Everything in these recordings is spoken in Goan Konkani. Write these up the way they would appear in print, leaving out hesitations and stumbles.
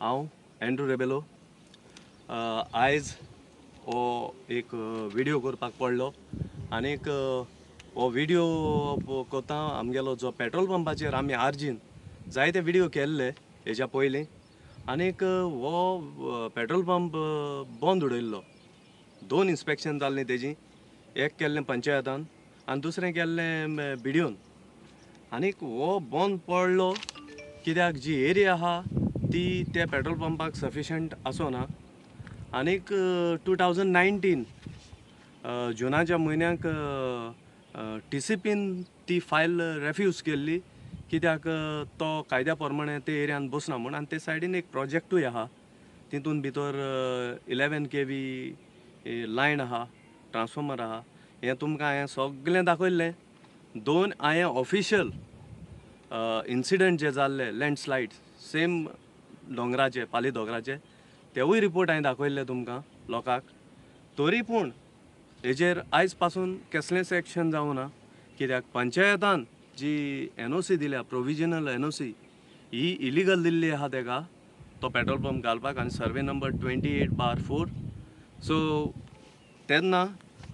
हांव एंड्रू रेबेलो. आयज हो एक व्हिडियो करपाक पडलो आनीक हो व्हिडियो करता आमगेलो जो पेट्रोल पंपाचेर आमी आर्जीन जायते व्हिडियो केल्ले हेज्या पयलीं आनीक हो पेट्रोल पंप बंद उडयल्लो. दोन इन्स्पेक्शन जाल्लीं तेजी, एक केल्लें पंचायतान आनी दुसरें केल्लें बिडियोन. आनीक हो बंद पडलो कित्याक जी एरिया आहा ती त्या पेट्रोल पंपाक सफिशंट आसना. आनीक 2019 जुनाच्या म्हयन्याक टीसीपीन ती फायल रेफ्यूज केल्ली कित्याक तो कायद्या प्रमाणे ते एरियान बसना म्हूण. आनी ते सायडीन एक प्रोजेक्टूय आहा, तितून भितर 11 kV line आहा, ट्रान्सफॉर्मर आहा. हें तुमकां हांवें सगळें दाखयल्लें. दोन हांवें ऑफिशियल इन्सिडंट जे जाल्ले लँडस्लायड सेम दोंगराचे, पाली दोंगराचे, तेवूय रिपोर्ट हांवें दाखयल्ले तुमकां लोकांक. तरी पूण हेजेर आयज पासून कसलेंच एक्शन जावना कित्याक पंचायतान जी एनओसी दिल्या, प्रोविजनल एनओसी, ही इलिगल दिल्ली आहा तेका तो पेट्रोल पंप घालपाक. आनी सर्वे नंबर 28/4. सो तेन्ना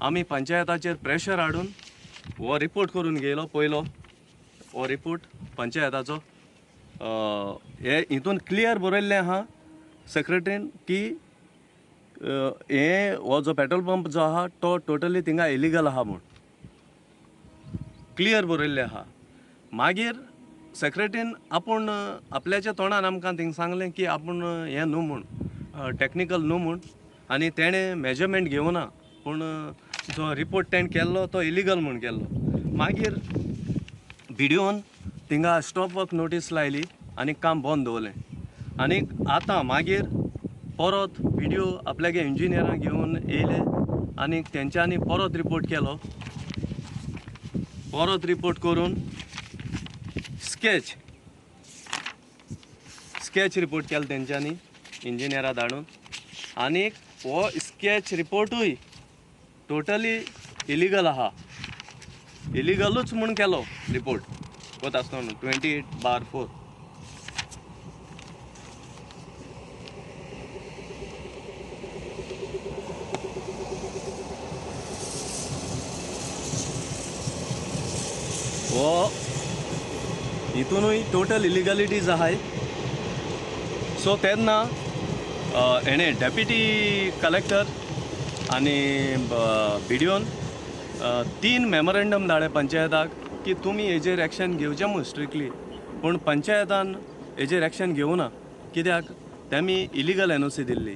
आमी पंचायताचेर प्रेशर हाडून हो रिपोर्ट करून घेयलो. पयलो हो रिपोर्ट पंचायताचो हे हितून क्लियर बरयल्लें आहा सेक्रेटरीन की हे हो जो पेट्रोल पंप जो आहा तो टोटली थिंगा इलिगल आहा म्हूण क्लियर बरयल्लें आहा. मागीर सेक्रेटरीन आपूण आपल्याच्या तोंडान आमकां थिंग सांगलें की आपूण हें न्हू म्हूण, टॅक्निकल न्हू म्हूण, आनी तेणें मेजरमेंट घेवना पूण जो रिपोर्ट तेणें केल्लो तो इलिगल म्हूण केल्लो. मागीर बिडियोन थिंगा स्टॉप वर्क नोटीस लायली आनी काम बंद दवरलें. आनी आतां मागीर परत बिडियो आपल्यागे इंजिनियरांक घेवन येयले आनी तेंच्यांनी परत रिपोर्ट केलो. परत रिपोर्ट करून स्केच स्केच रिपोर्ट केलो तेंच्यांनी इंजिनियरां धाडून. आनी हो स्केच रिपोर्टूय टोटली इलिगल आहा, इलिगलूच म्हूण केलो रिपोर्ट वता आसतना 28/4. हो हितूनूय टोटल इलिगलिटीज आहाय. सो तेन्ना हेणें डेप्युटी कलेक्टर आनी बिडियोन 3 मेमोरेंडम धाडले पंचायताक की तुमी हेजेर एक्शन घेवचें म्हूण स्ट्रिक्टली. पूण पंचायतान हेजेर एक्शन घेवना कित्याक तेमी इलिगल एनओसी दिल्ली.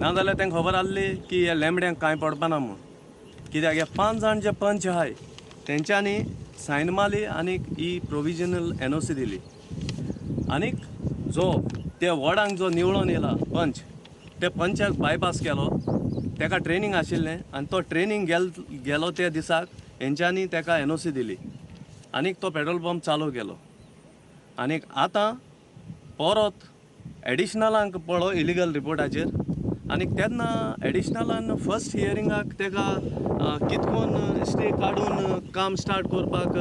नाजाल्यार तांकां खबर आहली की ह्या लेंबड्यांक कांय पडपाना म्हूण. कित्याक हे 5 जाण जे पंच आहाय तेंच्यांनी सायन मारली आनी ही प्रोविजनल एनओसी दिली. आनीक जो त्या वॉर्डांक जो निवळोन येयला पंच, त्या पंचाक बायपास केलो. तेका ट्रेनींग आशिल्लें आनी तो ट्रेनींग गेलो त्या दिसाक हेंच्यांनी तेका एनओसी दिली आनीक तो पेट्रोल पंप चालू केलो. आनीक आतां परत एडिशनलांक पळो इलिगल रिपोर्टाचेर. आनीक तेन्ना एडिशनलान फर्स्ट हियरिंगाक तेका कितकोन स्टे काडून काम स्टार्ट करपाक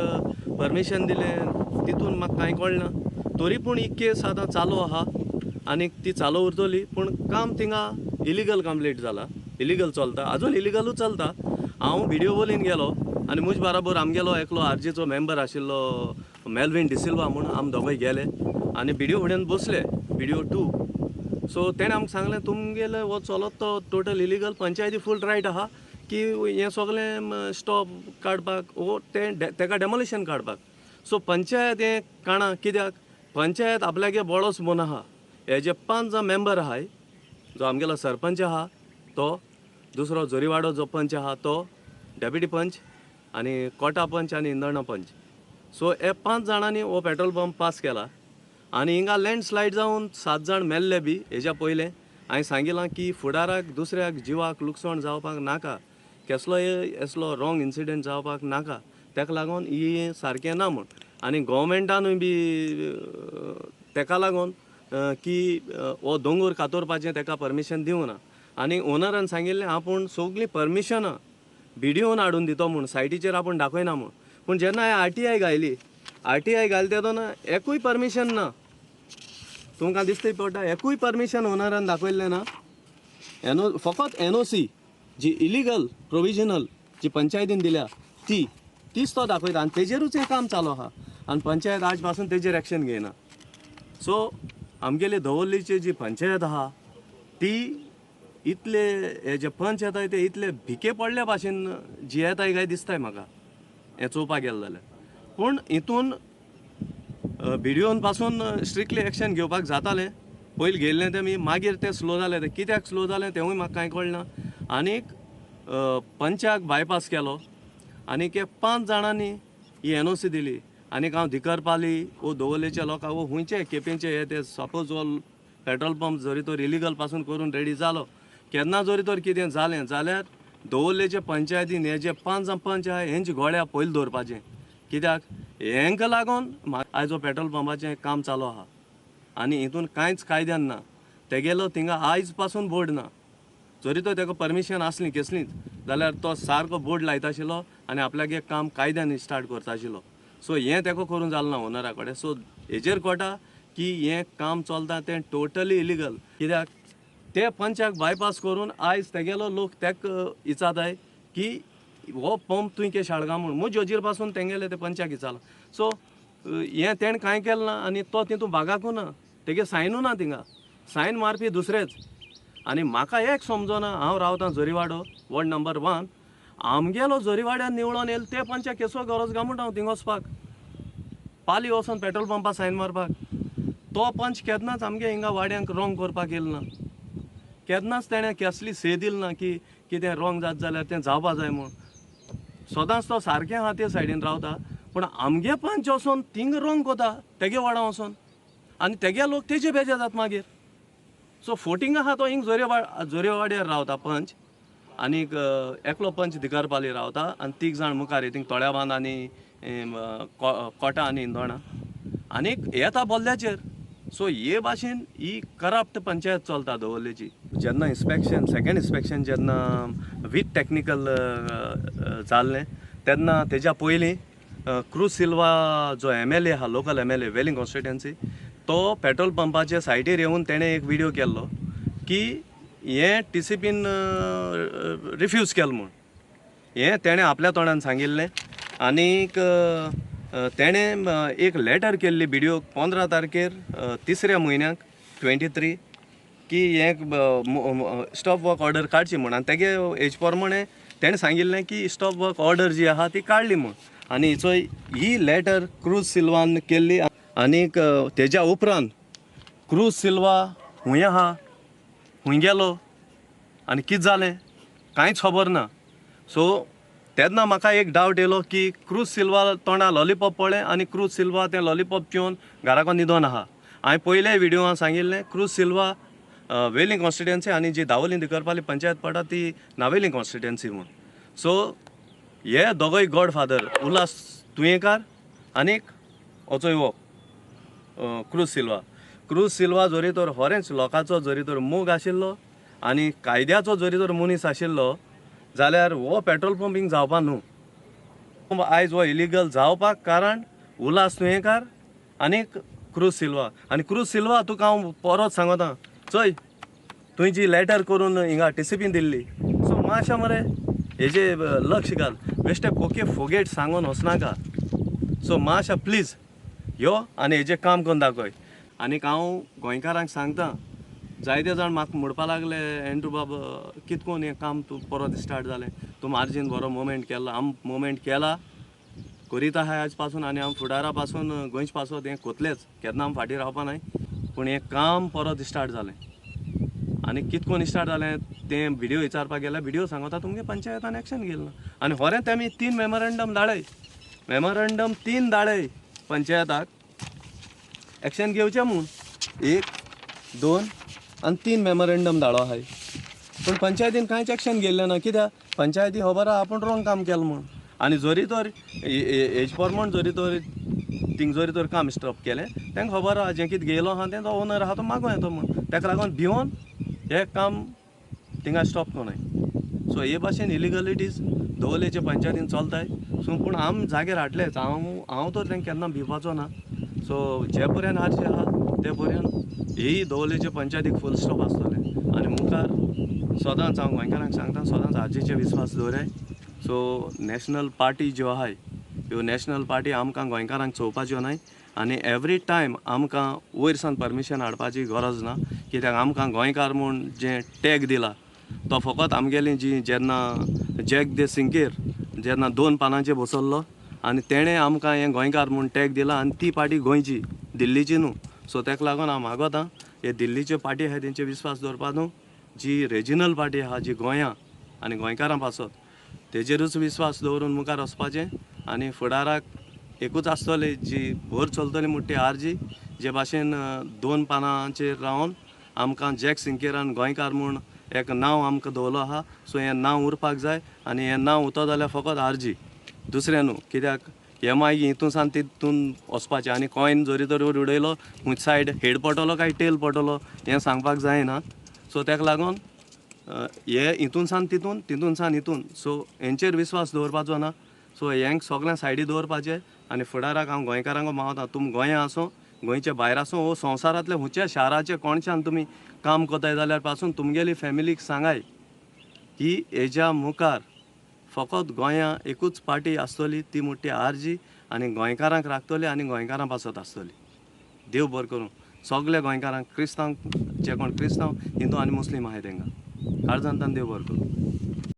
परमिशन दिलें, तितून म्हाका कांय कळना. तरी पूण ही केस आतां चालू आहा आनीक ती चालू उरतली. पूण काम थिंगा इलिगल कंप्लीट जाला, इलिगल चलता, अजून इलिगलूच चलता. हांव बिडियो बोलीन गेलो आनी म्हज बराबर आमगेलो एकलो आरजीचो मेंबर आशिल्लो मेलवीन डिसिल्वा म्हूण, आम दोगूय गेले आनी बिडियो फुड्यान बसले, बिडियो 2. सो तेणें आमकां सांगलें तुमगेले हो चलत तो टोटल इलिगल, पंचायती फूल रायट आहा की हें सगळें स्टॉप काडपाक वो तें तेका डेमोलिशन काडपाक. सो पंचायत हें काणा कित्याक पंचायत आपल्यागे बळोच म्हूण आहा. हे जे 5 जाण मेंबर आहाय, जो आमगेलो सरपंच आहा तो, दुसरो जोरीवाडो जो पंच आहा तो, डेप्युटी पंच आनी कोटा पंच आनी इंदर्णा पंच. सो हे 5 जाणांनी हो पेट्रोल पंप पास केला. आनी हिंगा लँडस्लायड जावन 7 जाण मेल्ले बी. हेज्या पयलें हांवें सांगिलां की फुडाराक दुसऱ्याक जिवाक लुकसाण जावपाक नाका, केसलोय असलो रॉंग इन्सिडंट जावपाक नाका, तेका लागून ही सारकें ना म्हूण. आनी गोवोरमेंटानूय बी तेका लागून की हो दोंगर कातोरपाचें तेका परमिशन दिवना. आनी ओनरान सांगिल्लें आपूण सगळीं परमिशनां बिडियोन हाडून दितो म्हूण, सायटीचेर आपूण दाखयना म्हूण. पूण जेन्ना हांवें आरटीआय घायली, आरटीआय घायली तेन्ना एकूय परमिशन ना. तुमकां दिसतय पडटा एकूय परमिशन ओनरान दाखयल्लें ना. एनओ फकत एनओसी जी इलिगल प्रोविजनल जी पंचायतीन दिल्या ती तीच तो दाखयता आनी तेजेरूच हें काम चालू आहा आनी पंचायत आज पासून तेजेर एक्शन घेयना. सो आमगेली दवर्लीची जी पंचायत आहा ती इतले हे जे पंच येताय ते इतले भिके पडल्या भाशेन जियेताय काय दिसताय म्हाका हें चोवपाक गेलें जाल्यार. पूण हितून बीडीओन पासून स्ट्रिक्टली एक्शन घेवपाक जातालें, पयलीं घेयल्लें तें मी, मागीर तें स्लो जालें. तें कित्याक स्लो जालें तेंवूय म्हाका कांय कळना. आनीक पंचाक बायपास केलो आनीक हे 5 जाणांनी ही एनओसी दिली. आनीक हांव दिकरपाली वो दवर्लेच्या लोकांक वो खुंयचे केपेंचे हे ते सपोज हो पेट्रोल पंप जरी तर इलिगल पासून करून रेडी जालो केन्ना जरी तर कितें जालें जाल्यार दवर्लेचे पंचायतीन हे जे 5 जाण पंच आहा हेंचे गोळ्या पयलीं दवरपाचें, कित्याक हेंकां लागून आयज हो पेट्रोल पंपाचें काम चालू आहा आनी हितून कांयच कायद्यान ना. तेगेलो थिंगा आयज पासून बोर्ड ना, जरी तर तेका परमिशन आसली केसलीच जाल्यार तो सारको बोर्ड लायता आशिल्लो आनी आपल्यागे काम कायद्यान स्टार्ट करता आशिल्लो. सो हें तेका करूंक जालें ना ओनरा कडेन. सो हेजेर कळटा की हें काम चलता तें टोटली इलिगल, कित्याक ते पंचाक बायपास करून आयज तेगेलो लोक तेका इचाताय की हो पंप तुवें के शाळगांव म्हूण म्हज्या जोजीर पासून तेंगेले ते पंचाक इचालां. सो हें तेणें कांय केलें ना आनी तो तितून भागाकूय ना, तेगे सायनूय ना, थिंगा सायन मारपी दुसरेच. आनी म्हाका एक समजना, हांव रावतां जोरीवाडो वॉर्ड नंबर 1, आमगेलो जोरीवाड्यान निवळोन येयलो ते पंचाक केसो गरज काय म्हणटा हांव थिंगा वचपाक, पाली वचोन पेट्रोल पंपार सायन मारपाक. तो पंच केन्नाच आमगे हिंगा वाड्यांक रोंग करपाक येयलो ना, केन्नाच तेणें कसली से दिली ना की कितें रोंग जात जाल्यार तें जावपा जाय म्हूण. सदांच तो सारकें आहा ते सायडीन रावता, पूण आमगे पंच वचोन थिंगा रोंग कोता तेगे वाडा वचोन आनी तेगे लोक तेजे बेजार जाता मागीर. सो फोटिंग आहा तो हिंग जोरेवाड्यार रावता पंच, आनीक एकलो पंच दिकरपाली रावता आनी 3 जाण मुखार थिंग तोळ्याबांद आनी कोटा आनी इंदोणा आनीक येता बोल्ल्याचेर. सो हे भाशेन ही करप्ट पंचायत चलता दवर्लेची. जेन्ना इन्स्पेक्शन सेकेंड इन्स्पेक्शन जेन्ना विथ टॅक्निकल जाल्लें तेन्ना तेज्या पयलीं क्रूज सिल्वा जो एमएलए आहा, लोकल एमएलए वेलिंग कॉन्स्टिट्युएन्सी, तो पेट्रोल पंपाचे सायटीर येवन तेणें एक विडियो केल्लो की हें टीसीपीन रिफ्यूज केलें म्हूण, हें तेणें आपल्या तोंडान सांगिल्लें. आनीक तेणें एक लेटर केल्ली बीडीओक 15 तारखेर 3ऱ्या म्हयन्याक 23 की हें स्टॉप वर्क ऑर्डर काडची म्हूण. आनी तेगे हेज प्रमाणे तेणें सांगिल्लें की स्टॉप वर्क ऑर्डर जी आहा ती काडली म्हूण. आनी हिचो ही लेटर क्रूज सिल्वान केल्ली. आनीक तेज्या उपरांत क्रूज सिल्वा खूंय आहा, खूंय गेलो आनी कितें जालें कांयच खबर ना. सो तेन्ना म्हाका एक डावट येयलो की क्रूज सिल्वा तोंडा लॉलीपॉप पळय आनी क्रूज सिल्वा तें लॉलीपॉप पिवन घराको न्हिदोन आहा. हांवें पयले विडियोन सांगिल्लें क्रूज सिल्वा वेलिंग कॉन्स्टिट्युएन्सी आनी जी दावोली दिकरपाली पंचायत पडटा ती नावेली कॉन्स्टिट्युएन्सी म्हूण. सो हे दोगोय गॉड फादर उल्हास तुयेंकार आनीक वचोय हो क्रूज सिल्वा. क्रूज सिल्वा जरी तर खरेंच लोकांचो जरी तर मोग आशिल्लो आनी कायद्याचो जरी तर मनीस आशिल्लो जाल्यार हो पेट्रोल पंपींग जावपा न्हू. आयज हो इलिगल जावपाक कारण उल्हास तुयेंकार आनी क्रूज सिल्वा. आनी क्रूज सिल्वा तुका हांव परत सांगता, चोय तुवें जी लेटर करून हिंगा टीसीपीन दिल्ली, सो मातशें मरे हेजे लक्ष घाल, बेश्टे पोके फोगेट सांगून वचनाका. सो मातशें प्लीज यो आनी हेजें काम करून दाखय. आनीक हांव गोंयकारांक सांगता, जायते जाण म्हाका म्हणपा लागले एंड्रू बाब कित कोन हें काम तूं परत स्टार्ट जालें, तूं मार्जीन बरो मुवमेंट केला, आम मुवमेंट केला करीत आहाय आज पासून आनी आम फुडारा पासून गोंयचे पासत हें कोतलेच, केन्ना आम फाटीं रावपा नाय. पूण हें काम परत स्टार्ट जालें आनी कित कोन स्टार्ट जालें तें विडियो विचारपाक गेल्यार विडियो सांगता तुमगे पंचायतान एक्शन घेयलें ना. आनी खरें तेमी 3 मेमोरंडम धाडय, मेमोरंडम 3 धाडय पंचायताक एक्शन घेवचें म्हूण, 1 2 आनी 3 मेमोरंडम धाडो आहाय. पूण पंचायतीन कांयच एक्शन घेयलें ना, कित्याक पंचायती खबर आहा आपूण रोंग काम केलें म्हूण. आनी जरी तर हेज प्रमाण जरी तर थिंग जरी तर काम स्टॉप केलें तांकां खबर आहा जें कितें घेयलो आहा तें तो ओनर आहा तो मागूं येता म्हूण, ताका लागून भिवोन हें काम थिंगा स्टॉप कोनाय. सो हे भाशेन इलिगलिटीज दवर्लेचे पंचायतीन चलताय. सो पूण आम जाग्यार हाडलेच, हांव तर तांकां केन्ना भिवपाचो ना. सो जे पर्यंत आरजी आहा ते पर्यंत ही दवलेचे पंचायतीक फूल स्टॉप आसतलें. आनी मुखार सदांच हांव गोंयकारांक सांगता, सदांच आरजीचेर विस्वास दवराय. सो नॅशनल पार्टी ज्यो आहाय ह्यो नॅशनल पार्टी आमकां गोंयकारांक चोवपाच्यो न्हय आनी एवरी टायम आमकां वयर सावन परमिशन हाडपाची गरज ना, कित्याक आमकां गोंयकार म्हूण जें टॅग दिला तो फकत आमगेली जी जेन्ना जॅक दे सिंकेर जेन्ना 2 पानांचेर बसयल्लो आनी तेणें आमकां हें गोंयकार म्हूण टॅग दिला आनी ती पार्टी गोंयची, दिल्लीची न्हू. सो तेका लागून हांव मागोता हे दिल्लीच्यो पार्टी आहाय तेंचेर विस्वास दवरपा न्हू, जी रिजिनल पार्टी आहा जी गोंयां आनी गोंयकारां पासत तेजेरूच विस्वास दवरून मुखार वचपाचें. आनी फुडाराक एकूच आसतली जी भर चलतली म्हणटा ती आरजी, जे भाशेन 2 पानांचेर रावन आमकां जॅक सिंकेरान गोंयकार म्हूण एक नांव आमकां दवरलो आहा. सो हें नांव उरपाक जाय आनी हें नांव उरता जाल्यार फकत आरजी, दुसरें न्हू, कित्याक हे मागीर हितून सावन तितून वचपाचें आनी कॉयन जरी तर उडयलो खूंय सायड हेड पडटलो काय टेल पडटलो हें सांगपाक जायना. सो तेका लागून हे हितून सावन तितून, तितून सावन हितून, सो हेंचेर विस्वास दवरपाचो ना. सो हेंक सगळ्यां सायडी दवरपाचें आनी फुडाराक हांव गोंयकारांक मागता, तुमी गोंया आसूं, गोंयचे भायर आसूं वो संवसारांतल्या खंयच्या शाराचे कोणच्यान तुमी काम करताय जाल्यार पासून तुमगेली फॅमिलीक सांगाय की हेज्या मुखार फकत गोंया एकूच पार्टी आसतली ती म्हणटा ती आरजी, आनी गोंयकारांक राखतली आनी गोंयकारां पासत आसतली. देव बरें करूं सगल्या गोंयकारांक, क्रिस्तांव जे कोण क्रिस्तांव, हिंदू आनी मुस्लीम आहाय तेंकां काळजांतल्यान देव बरें करूं.